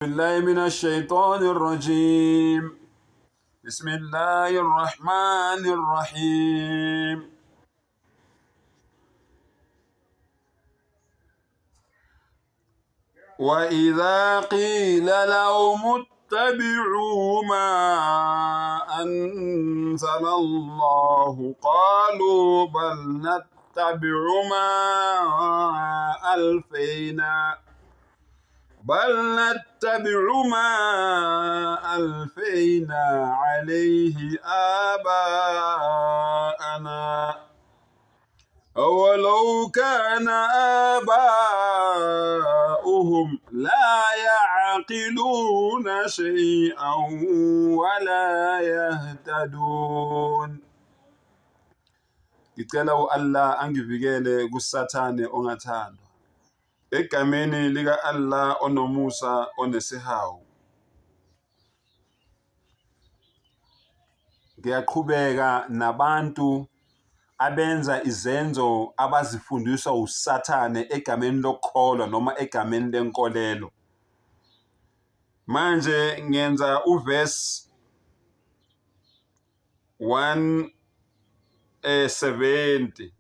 بالله من الشيطان الرجيم بسم الله الرحمن الرحيم وإذا قيل لهم اتبعوا ما أنزل الله قالوا بل نتبع ما ألفينا بل نتبع ما ألفينا عليه آباءنا أولو كان آباؤهم لا يعقلون شيئا ولا يهتدون. Ngicela u-Allah angivikele kuSathane ongathandwa. Egameni lika-Allah onomusa onesihawu. Ngiyaqhubeka nabantu abenza izenzo abazifundiswa uSathane egameni lokukholwa noma egameni lenkolelo. Manje ngenza uverse 170,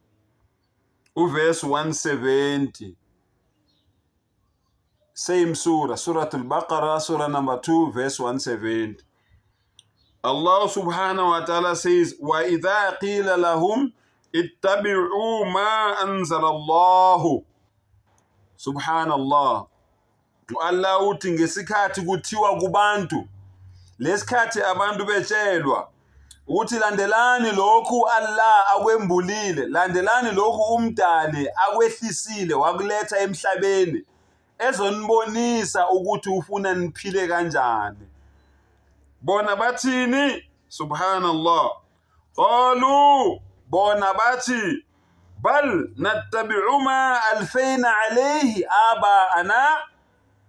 uverse 170, same sura, Surat al-Baqarah, sura number 2, verse 170. Allah subhanahu wa ta'ala says, wa idha qila lahum ittabi'u ma anzala Allahu. Subhanallah. U-Allah uthi ngesikhathi kuthiwa kubantu, lesikhathi abantu betshelwa ukuthi landelani lokhu Allah akwembulile, landelani lokhu uMdali akwehlisile wakuletha emhlabeni, ezonibonisa ukuthi ufuna niphile kanjani. Bona bathini? Subhanallah. Qalu, bona bathi bal nattabi'u ma alfayna alayhi abaana.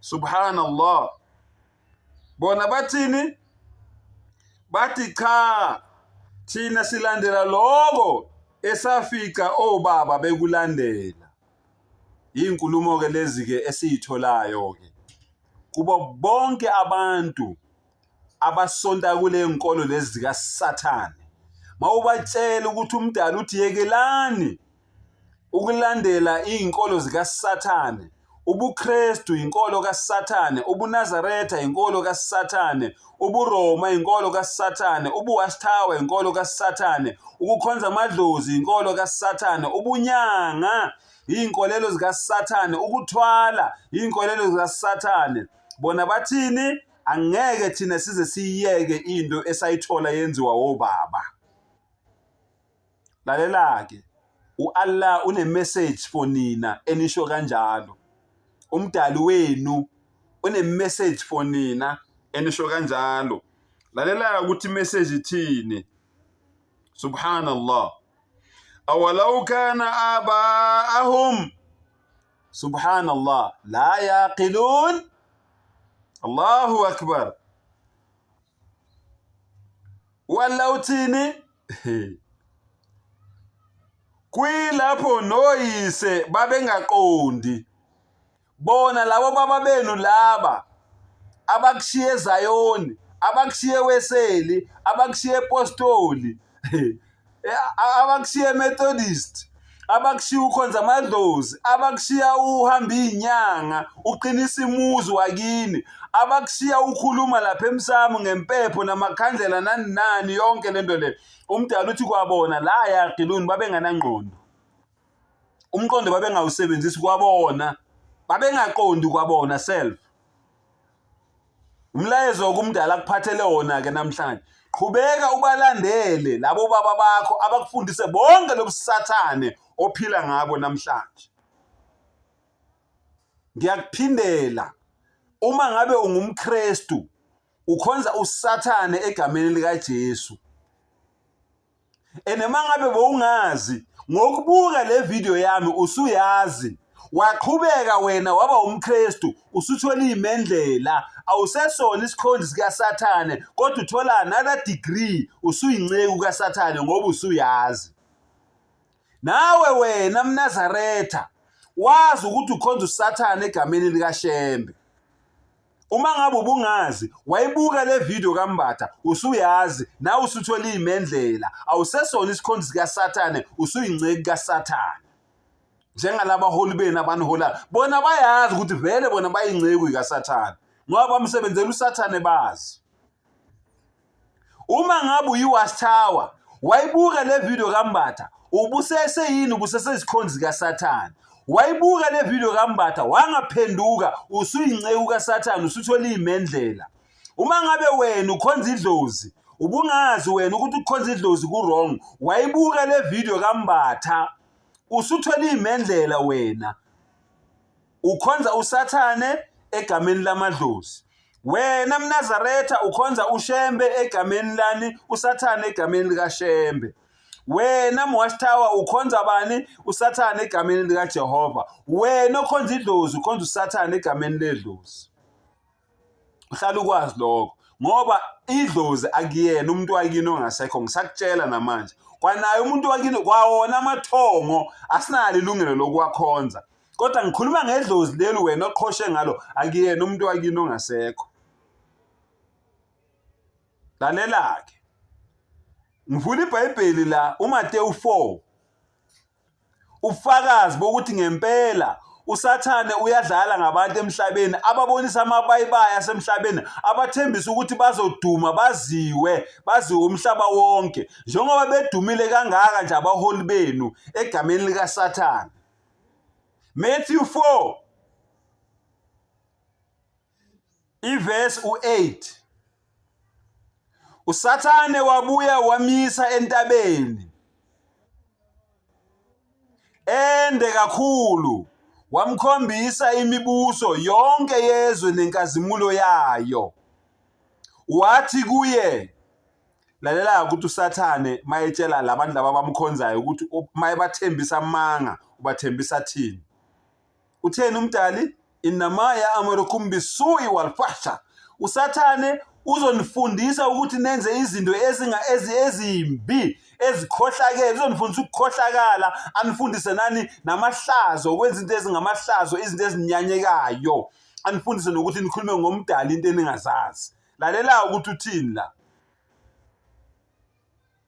Subhanallah. Bona bathini? Bathi cha, thina silandela lokho esafika obaba bekulandela. Izinkulumo ke lezi ke esiyitholayo ke kubo bonke abantu abasonta kule nkolo lezi zikaSathane. Mawubatshela ukuthi umdala uthi yekelani ukulandela iy'nkolo zikaSathane, ubuKristu inkolo kaSathane, ubuNazaretha inkolo kaSathane, ubuRoma inkolo kaSathane, ubuWatchtower inkolo kaSathane, ukukhonza amadlozi inkolo kaSathane, ubunyanga iy'nkolelo zikaSathane, ukuthwala iy'nkolelo zikaSathane. Bona bathini? Angeke thina size siyiyeke into esayithola yenziwa wobaba. Lalela-ke, u-Allah une-message for nina enisho kanjalo. Umdali wenu une-message for nina enisho kanjalo. Lalela ukuthi i-message ithini. Subhanallah. Awalau kana abaahum, subhanallah, la yaqilun. Allahu akbar. U-Allah uthini? Kuyilapho noyise babengaqondi. Bona labo baba benu laba abakushiye eZayoni, abakushiye eWeseli, abakushiye ePostoli, abakushiye eMethodist, abakushiya ukhonza amadlozi, abakushiya uhamba iy'nyanga, uqinisa imuzi wakini, abakushiya ukhuluma lapha emsamo ngempepho namakhandlela nani nani, yonke lento le. Umdala uthi kwabona la yaqiluni babenganangqondo. Umqondo babengawusebenzisi kwabona, babengaqondi kwabona self. Umlayezo kumdala akuphathele wona ke namhlanje. Qhubeka ubalandele labo baba bakho abakufundise bonke lobusathane ophila ngabo namhlanje. Ngiyakuphindela, uma ngabe ungumKristu ukhonza uSathane egameni likaJesu. And uma ngabe bowungazi ngokubuka le video yami usuyazi, waqhubeka wena waba umKristu, usuthola imendlela, awusesona isikhonzi sikaSathane kodwa uthola another degree, usuyinceku kaSathane ngoba usuyazi. Nawe wena mNazaretha wazi ukuthi ukhonza uSathane egameni likaShembe. Uma ngabe ubungazi, wayibuka le video kaMbatha, usuyazi, nawe usuthola iy'mendlela. Awusesona isikhonzi sikaSathane, usuyinceku kaSathane. Njengalaba holi benu abaniholayo, bona bayazi ukuthi vele bona bayinceku kaSathane, ngoba bamsebenzela uSathane bazi. Uma ngabe uyi-Watchtower, wayibuka le video kaMbatha, ubusese yini ubusesesikhonzi kaSathane. Wayibuka le video kaMbatha wangaphenduka usuyinceku kaSathane usuthola imendlela. Uma ngabe wena ukhonza idlozi, ubungazi wena ukuthi ukukhonza idlozi ku-wrong, wayibuka le video kaMbatha usuthola imendlela wena. Ukhonza uSathane egameni lamadlozi. Wena mNazaretha ukhonza uShembe egameni lani? USathane egameni likaShembe. Wena Watchtower ukhonza bani? USathane egameni likaJehova. Wena okhonza idlozi ukhonza uSathane egameni ledlozi. Uhlala ukwazi lokho ngoba idlozi akuyena umuntu wakini ongasekho ngisakutshela namanje. Kwanaye umuntu wakini kwawona amathongo asinalo ilungelo lokuwakhonza. Kodwa ngikhuluma ngedlozi leli wena oqhoshe ngalo akuyena umuntu wakini ongasekho. Lalela-ke. Ngivula iBhayibheli la uMateyu 4. Ubufakazi bokuthi ngempela uSathane uyadlala ngabantu emhlabeni ababonisa amabayibayi asemhlabeni abathembisa ukuthi bazoduma baziwe baziwe umhlaba wonke njengoba bedumile kangaka nje abaholi benu egameni likaSathane. Matthew 4 ivesi u-8. USathane wabuya wamisa entabeni ende kakhulu wamkhombisa imibuso yonke yezwe nenkazimulo yayo. Wathi kuye, lalela ukuthi uSathane mayetshela labantu laba abamkhonzayo ukuthi mayebathembisa amanga ubathembisa thini. Utheni umdali? Innama ya'murukum bisu'i walfahsha. USathane uzonifundisa ukuthi nenze izinto ezinga ezimbi ezikhohlakele, uzonifundisa ukukhohlakala, anifundise nani namahlazo, ukwenza izinto ezingamahlazo, izinto ezinyanyekayo, anifundise nokuthi nikhulume ngomdali into eningazazi. Lalela ukuthi uthini la.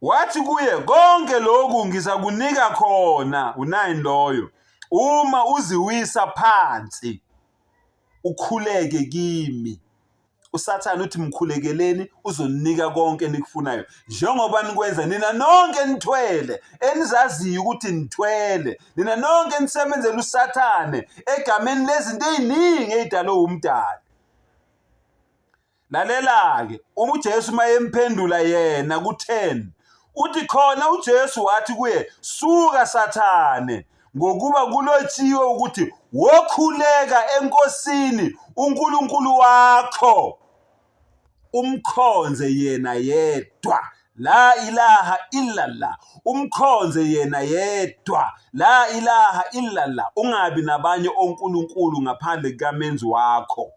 Wathi kuye, konke lokhu ngizakunika khona, u-9 loyo, uma uziwisa phansi ukhuleke kimi. USathane uthi mkhulekeleni uzoninika konke enikufunayo njengoba nikwenza nina nonke nithwele enizaziyo ukuthi nithwele nina nonke nisebenzela uSathane egameni lezinto eziningi ezidalwe umdali. Lalela-ke, uma uJesu mayemphendula yena ku-10, uthi khona uJesu wathi kuye, suka Sathane, ngokuba kulotshiwe ukuthi wokhuleka eNkosini uNkulunkulu wakho, umkhonze yena yedwa. La ilaha illallah, umkhonze yena yedwa. La ilaha illallah, ungabi nabanye onkulunkulu ngaphandle kukamenzi wakho.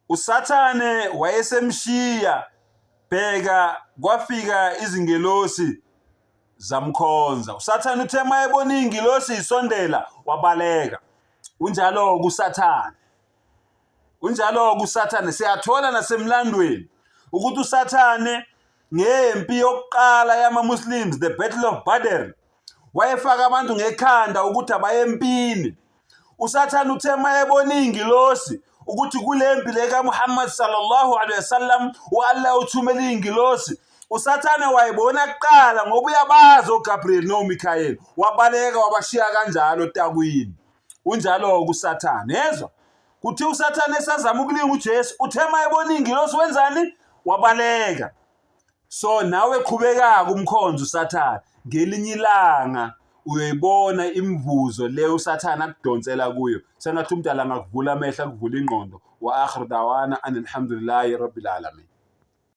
USathane wayesemshiya, bheka kwafika izingelosi zamkhonza. USathane uthe uma ebona iy'ngilosi isondela wabaleka. Unjalo-ke uSathane. Unjalo-ke uSathane. Siyathola nasemlandweni ukuthi uSathane ngempi yokuqala yama-Muslims, the Battle of Badr, wayefaka abantu ngekhanda ukuthi abaye empini. USathane uthe uma ebona iy'ngilosi ukuthi kule mpi le kaMuhammad sallallahu alaihi wasallam u-Allah uthumela iy'ngilosi, uSathane wayibona kuqala ngoba uyabazi oGabriel noMikhayeli, wabaleka wabashiya kanjalo otakwini. Unjalo-ke uSathane, yezwa? Kuthiwa uSathane esazama ukulinga uJesu, uthe uma ebona iy'ngilosi wenzani? Wabaleka. So nawe qhubeka-ke umkhonzo uSathane, ngelinye ilanga uyoyibona imivuzo le uSathane akudonsela kuyo. Sengathi umdala angakuvula amehlo akuvule ingqondo. Wa akhiru dawana anilhamdulillahi rabbil alamin.